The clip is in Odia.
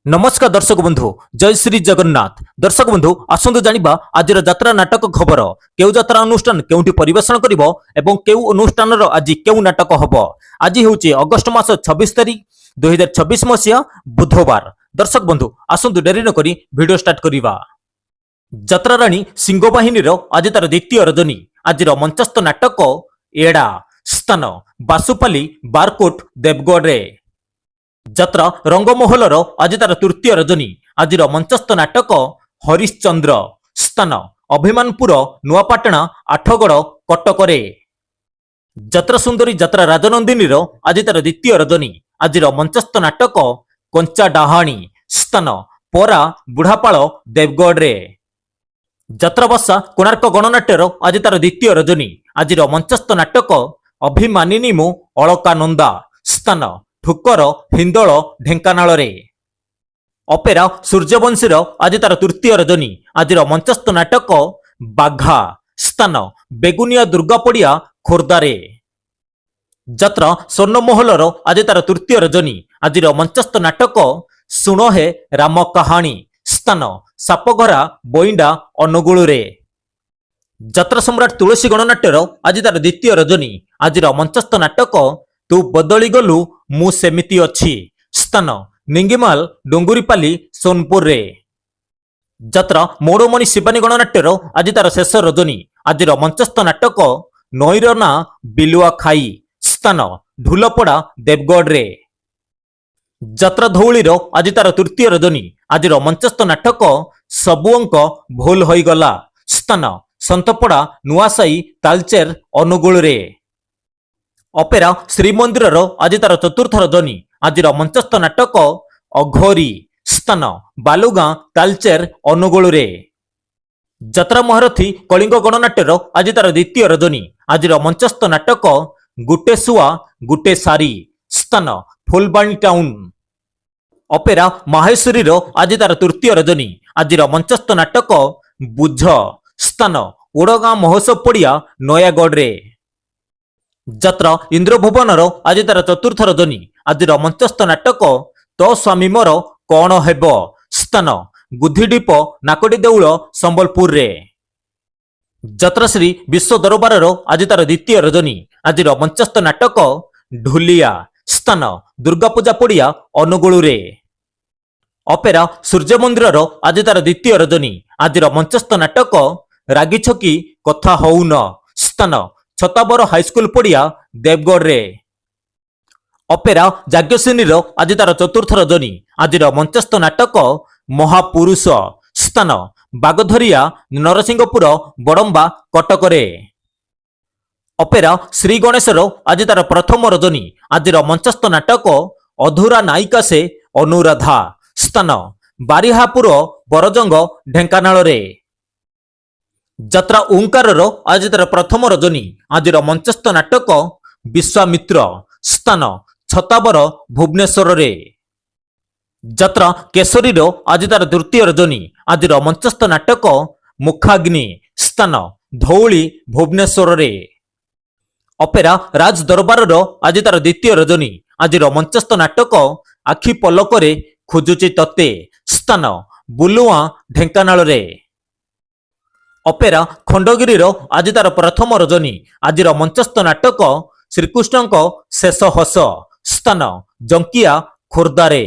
ନମସ୍କାର ଦର୍ଶକ ବନ୍ଧୁ, ଜୟ ଶ୍ରୀ ଜଗନ୍ନାଥ। ଦର୍ଶକ ବନ୍ଧୁ, ଆସନ୍ତୁ ଜାଣିବା ଆଜିର ଯାତ୍ରା ନାଟକ ଖବର। କେଉଁ ଯାତ୍ରା ଅନୁଷ୍ଠାନ କେଉଁଠି ପରିବେଷଣ କରିବ ଏବଂ କେଉଁ ଅନୁଷ୍ଠାନର ଆଜି କେଉଁ ନାଟକ ହେବ। ଆଜି ହେଉଛି ଅଗଷ୍ଟ ମାସ 26 ତାରିଖ, 2026 ମସିହା, ବୁଧବାର। ଦର୍ଶକ ବନ୍ଧୁ, ଆସନ୍ତୁ ଡେରି ନକରି ଭିଡିଓ ଷ୍ଟାର୍ଟ କରିବା। ଯାତ୍ରାରାଣୀ ସିଂହବାହିନୀର ଆଜି ତାର ଦ୍ୱିତୀୟ ରଜନୀ। ଆଜିର ମଞ୍ଚସ୍ଥ ନାଟକ ଏଡା, ସ୍ଥାନ ବାସୁପାଲି, ବାରକୋଟ, ଦେବଗଡ଼ରେ। ଯାତ୍ରା ରଙ୍ଗମହଲର ଆଜି ତାର ତୃତୀୟ ରଜନୀ। ଆଜିର ମଞ୍ଚସ୍ଥ ନାଟକ ହରିଶ୍ଚନ୍ଦ୍ର, ସ୍ଥାନ ଅଭିମାନପୁର, ନୂଆପାଟଣା, ଆଠଗଡ଼, କଟକରେ। ଯାତ୍ରା ସୁନ୍ଦରୀ ଯାତ୍ରା ରାଜନନ୍ଦିନୀର ଆଜି ତାର ଦ୍ୱିତୀୟ ରଜନୀ। ଆଜିର ମଞ୍ଚସ୍ଥ ନାଟକ କଞ୍ଚା ଡାହାଣୀ, ସ୍ଥାନ ପରା, ବୁଢ଼ାପାଳ, ଦେବଗଡ଼ରେ। ଯାତ୍ରାବାସା କୋଣାର୍କ ଗଣନାଟ୍ୟର ଆଜି ତାର ଦ୍ୱିତୀୟ ରଜନୀ। ଆଜିର ମଞ୍ଚସ୍ଥ ନାଟକ ଅଭିମାନିନୀ ମୁଁ ଅଳକାନନ୍ଦା, ସ୍ଥାନ ଠୁକର, ହିନ୍ଦୋଳ, ଢେଙ୍କାନାଳରେ। ଅପେରା ସୂର୍ଯ୍ୟବଂଶୀର ଆଜି ତାର ତୃତୀୟ ରଜନୀ। ଆଜିର ମଞ୍ଚସ୍ଥ ନାଟକ ବାଘା, ସ୍ଥାନ ବେଗୁନିଆ ଦୁର୍ଗା ପଡ଼ିଆ, ଖୋର୍ଦ୍ଧାରେ। ଯାତ୍ରା ସ୍ୱର୍ଣ୍ଣମହଲର ଆଜି ତାର ତୃତୀୟ ରଜନୀ। ଆଜିର ମଞ୍ଚସ୍ଥ ନାଟକ ଶୁଣ ହେ ରାମ କାହାଣୀ, ସ୍ଥାନ ସାପଘରା, ବଇଣ୍ଡା, ଅନୁଗୁଳରେ। ଯାତ୍ରା ସମ୍ରାଟ ତୁଳସୀ ଗଣନାଟ୍ୟର ଆଜି ତାର ଦ୍ୱିତୀୟ ରଜନୀ। ଆଜିର ମଞ୍ଚସ୍ଥ ନାଟକ ତୁ ବଦଳି ଗଲୁ ମୁଁ ସେମିତି ଅଛି, ସ୍ଥାନ ନିଙ୍ଗିମାଲ, ଡୁଙ୍ଗୁରିପାଲି, ସୋନପୁରରେ। ଯାତ୍ରା ମୌଡ଼ମଣି ଶିବାନୀ ଗଣନାଟ୍ୟର ଆଜି ତାର ଶେଷ ରଜନୀ। ଆଜିର ମଞ୍ଚସ୍ଥ ନାଟକ ନଈର ନାଁ ବିଲୁଆ ଖାଇ, ସ୍ଥାନ ଢୁଲପଡ଼ା, ଦେବଗଡ଼ରେ। ଯାତ୍ରା ଧଉଳିର ଆଜି ତାର ତୃତୀୟ ରଜନୀ। ଆଜିର ମଞ୍ଚସ୍ଥ ନାଟକ ସବୁ ଅଙ୍କ ଭୁଲ ହୋଇଗଲା, ସ୍ଥାନ ସନ୍ତପଡ଼ା, ନୂଆସାହି, ତାଲଚେର, ଅନୁଗୁଳରେ। ଅପେରା ଶ୍ରୀମନ୍ଦିରର ଆଜି ତାର ଚତୁର୍ଥ ରଜନୀ। ଆଜିର ମଞ୍ଚସ୍ଥ ନାଟକ ଅଘୋରୀ, ସ୍ଥାନ ବାଲୁଗାଁ, ତାଲଚେର, ଅନୁଗୁଳରେ। ଯାତ୍ରା ମହାରଥୀ କଳିଙ୍ଗ ଗଣନାଟ୍ୟର ଆଜି ତାର ଦ୍ୱିତୀୟ ରଜନୀ। ଆଜିର ମଞ୍ଚସ୍ଥ ନାଟକ ଗୁଟେ ଶୁଆ ଗୁଟେ ଶାରୀ, ସ୍ଥାନ ଫୁଲବାଣୀ ଟାଉନ। ଅପେରା ମାହେଶ୍ୱରୀର ଆଜି ତାର ତୃତୀୟ ରଜନୀ। ଆଜିର ମଞ୍ଚସ୍ଥ ନାଟକ ବୁଝ, ସ୍ଥାନ ଓଡ଼ଗାଁ ମହୋତ୍ସବ ପଡ଼ିଆ, ନୟାଗଡ଼ରେ। ଯାତ୍ରା ଇନ୍ଦ୍ରଭୁବନର ଆଜି ତାର ଚତୁର୍ଥ ରଜନୀ। ଆଜିର ମଞ୍ଚସ୍ଥ ନାଟକ ତୋ ସ୍ୱାମୀ ମୋର କଣ ହେବ, ସ୍ଥାନ ଗୁଧିଡିପ, ନାକଟି ଦେଉଳ, ସମ୍ବଲପୁରରେ। ଯାତ୍ରାଶ୍ରୀ ବିଶ୍ୱ ଦରବାରର ଆଜି ତାର ଦ୍ୱିତୀୟ ରଜନୀ। ଆଜିର ମଞ୍ଚସ୍ଥ ନାଟକ ଢୁଲିଆ, ସ୍ଥାନ ଦୁର୍ଗାପୂଜା ପଡ଼ିଆ, ଅନୁଗୁଳରେ। ଅପେରା ସୂର୍ଯ୍ୟ ମନ୍ଦିରର ଆଜି ତାର ଦ୍ୱିତୀୟ ରଜନୀ। ଆଜିର ମଞ୍ଚସ୍ଥ ନାଟକ ରାଗିଛ କି କଥା ହଉନ, ସ୍ଥାନ ଛତାବର ହାଇସ୍କୁଲ ପଡ଼ିଆ, ଦେବଗଡ଼ରେ। ଅପେରା ଯାଜ୍ଞସେନୀର ଆଜି ତାର ଚତୁର୍ଥ ରଜନୀ। ଆଜିର ମଞ୍ଚସ୍ଥ ନାଟକ ମହାପୁରୁଷ, ସ୍ଥାନ ବାଗଧରିଆ, ନରସିଂହପୁର, ବଡ଼ମ୍ବା, କଟକରେ। ଅପେରା ଶ୍ରୀ ଗଣେଶର ଆଜି ତାର ପ୍ରଥମ ରଜନୀ। ଆଜିର ମଞ୍ଚସ୍ଥ ନାଟକ ଅଧୁରା ନାୟିକା ସେ ଅନୁରାଧା, ସ୍ଥାନ ବାରିହାପୁର, ବରଜଙ୍ଗ, ଢେଙ୍କାନାଳରେ। ଯାତ୍ରା ଓଙ୍କାରର ଆଜି ତାର ପ୍ରଥମ ରଜନୀ। ଆଜିର ମଞ୍ଚସ୍ଥ ନାଟକ ବିଶ୍ୱାମିତ୍ର, ସ୍ଥାନ ଛତାବର, ଭୁବନେଶ୍ୱରରେ। ଯାତ୍ରା କେଶରୀର ଆଜି ତାର ତୃତୀୟ ରଜନୀ। ଆଜିର ମଞ୍ଚସ୍ଥ ନାଟକ ମୁଖାଗ୍ନି, ସ୍ଥାନ ଧଉଳି, ଭୁବନେଶ୍ୱରରେ। ଅପେରା ରାଜ ଦରବାରର ଆଜି ତାର ଦ୍ୱିତୀୟ ରଜନୀ। ଆଜିର ମଞ୍ଚସ୍ଥ ନାଟକ ଆଖି ପଲକରେ ଖୋଜୁଛି ତତେ, ସ୍ଥାନ ବୁଲୁଆଁ, ଢେଙ୍କାନାଳରେ। ଅପେରା ଖଣ୍ଡଗିରିର ଆଜି ତାର ପ୍ରଥମ ରଜନୀ। ଆଜିର ମଞ୍ଚସ୍ଥ ନାଟକ ଶ୍ରୀକୃଷ୍ଣଙ୍କ ଶେଷ ହସ, ସ୍ଥାନ ଜଙ୍କିଆ, ଖୋର୍ଦ୍ଧାରେ।